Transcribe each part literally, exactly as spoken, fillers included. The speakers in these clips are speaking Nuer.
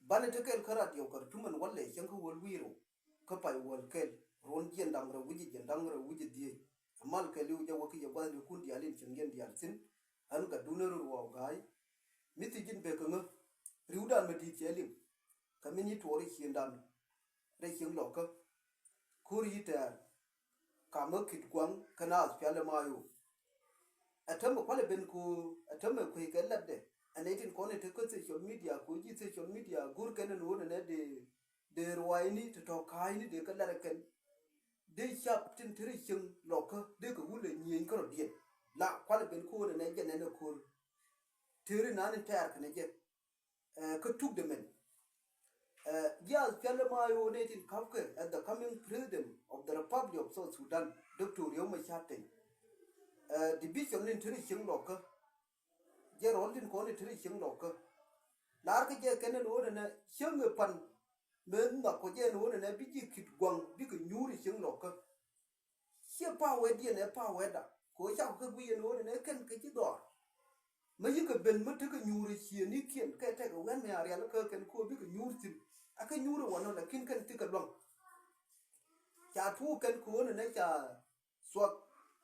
Banɛ te kɛl kä radio Khartoum ɛn walɛ cäŋ kä wäl wi̱i̱ rɛw kä pay wäl kɛl ruɔ̱n jiɛn da̱ŋ rɛw wi̱c jiɛn da̱ŋ rɛw wi̱c dhieec. Amal kɛl i̱ wä jɛ wä kä yɛ gua̱th ni kun diaal in cieŋ yɛn diaal thi̱n. Ɣän gatdun ɛ rur waw ga̱a̱y. Mi thi̱c in bek kä ŋä ri̱wdan mi di̱i̱t cɛ liŋ. Kä min i̱ tuɔɔr i̱ ciëŋdan rɛy cieŋ lɔkä. Ko̱r i̱ tɛɛr ka̱m ɛ ki̱t gua̱ŋ kä naath pial ɛ mayo. Ɛ täämɛ kualɛ ben ku ɛ täämɛ kueckɛ latdɛ. Ɛ nɛy tin kɔn in te kä social media ku ji̱ social media go̱r kɛn ɛn ɣöö nɛnɛ dee dee ruaacni ti tɔ̱ ka̱a̱cni dee kä lat ɛ kɛn. Dee cap tin te rɛy cieŋ lɔkä dee kɛ wulɛ nyieny kärɔ̱diɛn. La kualɛ ben ku ɣöö nɛnɛ jɛ nɛn ɛ ko̱r. Tëëri naan in tɛɛr kɛnɛ jɛ. Ɛ, kä tukdɛ mɛn. Ɛ, jiath pial ɛ mayo nɛy tin ka̱pkɛ as the coming president of the Republic of South Sudan, Doctor Riek Machar Teny. Ɛ, division in te rɛy cieŋ lɔkä. Jɛ rɔl tin kɔn in te rɛy cieŋ lɔkä. Lar kä jɛ kɛn ɛn ɣöö nɛnɛ cieŋ ɛ pan. Mëë nhɔk kɔ jɛ ɛn ɣöö nɛnɛ bi ji̱ ki̱t gua̱ŋ bikɛ nyuur rɛy cieŋ lɔkä. Ciɛ power diɛn ɛ power da. Kɛ ɣöö cakɔ kɛ guic ɛn ɣöö nɛnɛ kɛn kɛ ji̱ dhɔaar. Mä yikɛ ben mä tekɛ nyuur ɛ ciëënikiɛn kɛ tɛkɛ wɛn mɛ a rial kä kɛn kɛ ɣöö bikɛ nyuur thi̱n. Akɛ nyuur ɛ wanɔ lakin kɛn thikɛ luaŋ. Ca tuuk kɛn kɛ ɣöö nɛnɛ ca thuak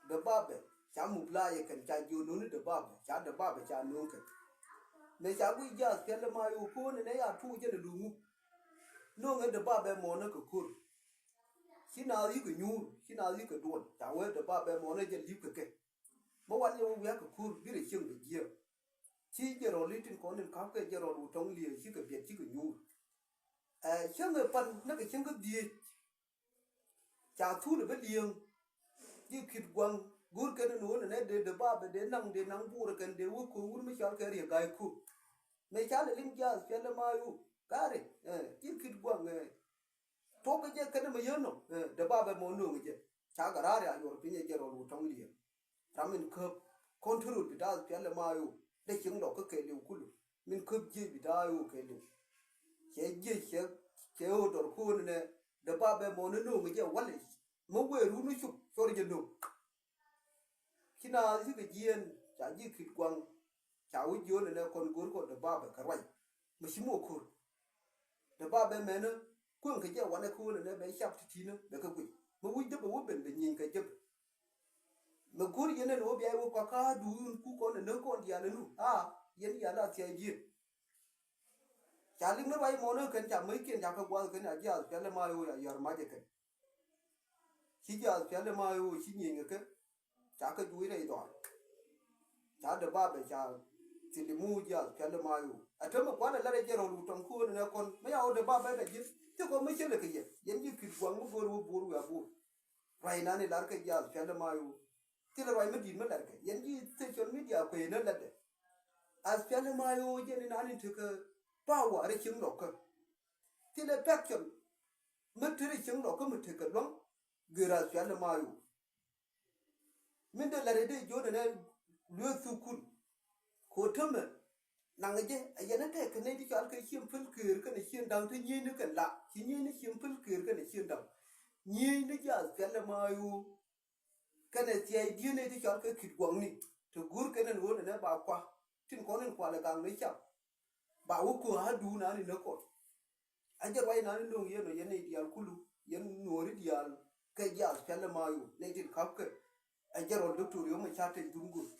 däbabɛ ca mup la̱a̱c ɛ kɛn ca jiö no̱o̱ni däbabɛ ca däbabɛ ca no̱o̱ŋ kɛn. Mëë ca guic jiath pial ɛ mayo kɛ ɣöö nɛnɛ ya tuuk jɛn ɛ luŋu. No̱o̱ŋ ɛ däbabɛ mɔnä kɛ ko̱r. Ci naath yikɛ nyuur ci naath yikɛ duɔl ca wee däbabɛ mɔnä jɛ li̱p kɛ kɛ. Mä wan yɛ wä wia̱k kɛ ko̱r bi rɛ cieŋ kɛ jiääk. Ci jɛ rɔl i̱ tin kɔn in ka̱pkɛ jɛ rɔl wä tɔ̱ŋ liee cikɛ biɛt cikɛ nyuur. Ɛ cäŋ ɛ pan näkɛ cäŋ kä dhieec. Ca thul ɛ bä li̱eŋ. Ji̱ ki̱t gua̱ŋ go̱r kɛn in ɣöö nɛnɛ dee dee babɛ dee naŋ dee naŋ buur ɛ kɛn dee wä ko̱o̱r mi cɔal kɛ riɛ ga̱a̱c ko̱o̱r. Mëë ca lɛ liŋ jiath pial ɛ mayo ga̱a̱ri. Ji̱ ki̱t gua̱ŋ ɛ tuɔk kɛ jɛ kɛn in mɛ yän nɔ. Dee babɛ mɔ no̱o̱ŋ jɛ ca gɛ raar ya yuɔr piny ɛ jɛ rɔl wä tɔ̱ŋ liee. Ram min käp control bi ta̱a̱ pial ɛ mayo dee cieŋ lɔk kä kɛɛliw kulu. Min käp jiec bi ta̱a̱ ɣöö kɛɛliw. Cɛ jiec cɛ cɛ ɣöö dɔr ko̱o̱n nɛ dee babɛ mɔ ni no̱o̱ŋ jɛ walɛ. Mä wëë run ni cop cɔr jɛ no̱o̱ŋ. Ci naath cikɛ jiɛɛn ca ji̱ ki̱t gua̱ŋ. Ca wä jiöl ɛnɛ kɔn go̱o̱r kɔn dee babɛ kɛ ruac. Mɛ ci mɔ ko̱r. Dee babɛ mɛnä kueŋ kɛ jɛ wanɛ ko̱o̱n ɛnɛ bɛ cap ti̱ti̱nä bɛ kɛ guic mɛ wi̱c dee bɛ wä ben bɛ nyieeny kɛ jɛ bɛ. Mɛ go̱r yɛn ɛn wä bia iwä kɔakä duun ku kɔn ɛ näk kɔn diaal ɛnu a yɛn diaal a thia̱a̱c dieen. Ca lik ni ruac mɔnä kɛn ca mäckiɛn ca kɛ gua̱th kɛn a jiath pial ɛ mayo ya yɔr mac ɛ kɛn. Ci jiath pial ɛ mayo ci nyieeny kɛ kɛ. Ca kɛ juuc rɛy dhɔaar. Ca dee babɛ ca thilimu jiath pial ɛ mayo. Ɛ täämɛ kualɛ lat ɛ jɛ rɔl wä tɔŋ ko̱o̱n ɛnɛ kɔn mi ya wä dee babɛ dee ji̱. Thikɔ mi cä lɛ kɛ yɛ yɛn ji̱ ki̱t gua̱ŋ mi go̱o̱r wä buur wia buur. Ruac nani lar kɛ jiath pial ɛ mayo. Thilɛ ruac mi di̱i̱t mi lar kɛ yɛn ji̱ social media kuecnä latdɛ. Ath pial ɛ mayo jɛn inan in tekɛ power rɛ cieŋ lɔkä. Thilɛ faction mi te rɛ cieŋ lɔkä mi tekɛ luaŋ. Gër ath pial ɛ mayo. Min dee lar ɛ dee jiön ɛnɛ lueeth thukul. Kɛ ɣöö täämɛ naŋ jɛ a yɛn ɛ tɛk kɛ nɛy ti cɔal kɛ cieŋ päl këër kɛnɛ cieŋ da̱ŋ te nyieyni kɛn la ci nyieyni cieŋ päl këër kɛnɛ cieŋ da̱ŋ. Nyieyni jiath pial ɛ mayo. Kɛnɛ thia̱a̱cdiɛn nɛy ti cɔal kɛ ki̱t gua̱ŋni te go̱o̱r kɛn ɛn ɣöö nɛnɛ ba kua tin kɔn in kualɛ gaŋ ni cap. Ba wä ko̱o̱r a duun an in näk kɔn. A jɛ ruac nani no̱o̱ŋ yɛn ɔ yɛn nɛy diaal kulu yɛn nuɔ̱ɔ̱ri diaal kɛ jiath pial ɛ mayo nɛy tin ka̱pkɛ. A jɛ rɔl doctor yom a ca tɛc dhun go̱o̱r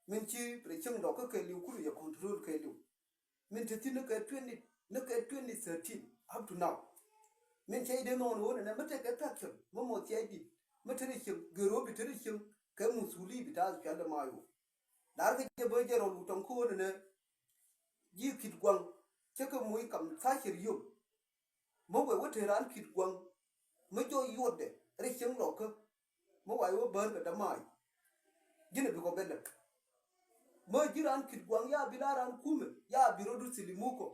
min ci rɛ cieŋ lɔkä kɛɛliw kulu yɛ control kɛɛliw. Min te thi̱n ni kɛ twenty ni kɛ twenty thirteen up to now. Min cɛ i̱ dee nhɔn ɣöö nɛnɛ mi tekɛ faction mi mɔ thia̱cdi̱t mi te rɛ cieŋ gër ɣöö bi te rɛ cieŋ kɛ muthuli bi ta̱a̱th pial ɛ mayo. Lar kɛ jɛ bä jɛ rɔl wä tɔŋ ko̱o̱n ɛnɛ. Ji̱ ki̱t gua̱ŋ cä kɛ moc kam tha̱a̱cɛ riöm. Mi wee wä te raan ki̱t gua̱ŋ mi jɔɔc yuɔtdɛ rɛy cieŋ lɔkä. Mi wac wä bäär kɛ dämac. Ji̱n ɛ bi kɔ bɛ lɛp. Mi ji̱ raan ki̱t gua̱ŋ ya bi la raan kumɛ ya bi rɔdu thilimukɔ.